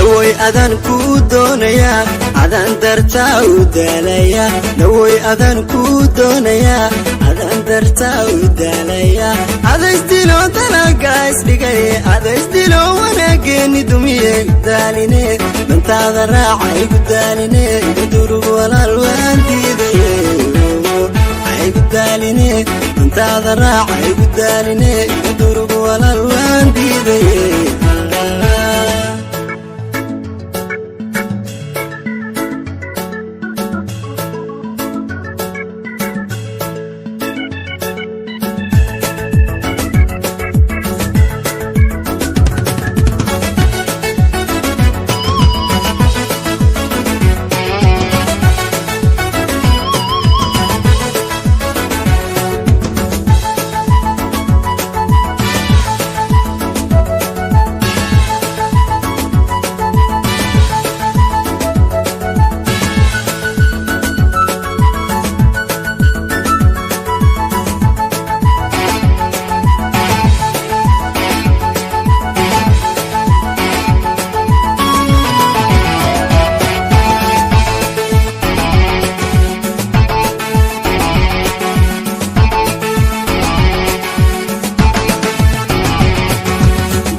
Dawoy, adaan kuu doonayaa, adaan dartaa u daalaya. Dawoy, adaan kuu doonayaa, adaan dartaa u daalaya. Adaysdilo dalaga isdhigay, adaysdilo wanaageeni dumiye. Daaline, dantaada raaca, igu daaline, igu durug walaal, waan diidaye. Igu daaline, dantaada raaca, igu daaline, igu durug walaal, waan diidaye.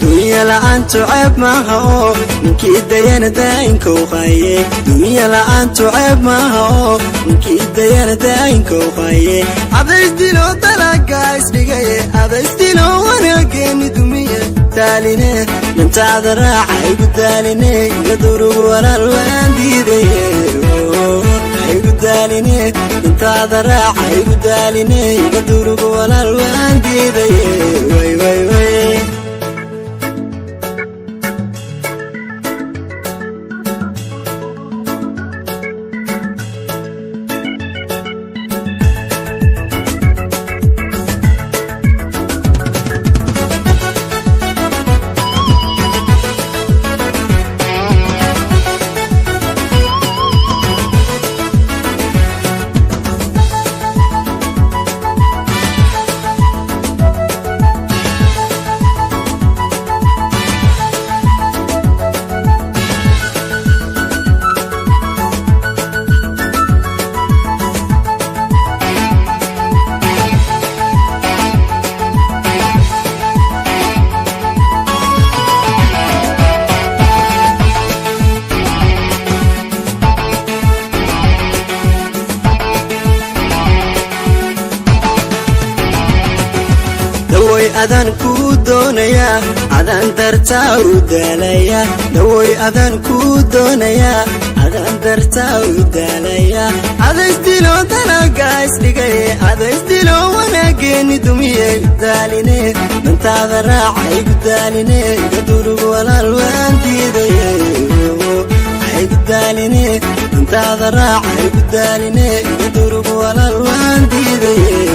Dunya la'aantu ceeb maaha oo ninkii dayana daa'inkou qaye. Dunya la'aantu ceeb maaha oo ninkii dayana daa'inkou qaye. Adaysdilo dalaga isdhigaye, adaysdilo wanaageeni dumiye. Daaline, dantaada raaca, igu daaline, iga durug walaal, waan diidaye. Igu daaline, dantaada raaca, igu daaline, iga durug walaal, waan diidaye. Way way way. Dawoy, adaan kuu doonayaa, adaan dartaa u daalaya. Dawoy, adaan kuu doonayaa, adaan dartaa u daalaya. Adaysdilo dalaga isdhigay, adaysdilo wanaageeni dumiye. Daaline, dantaada raaca, igu daaline, iga durug walaal, waan diidaye. Igu daaline, dantaada raaca, igu daaline, iga durug walaal, waan diidaye.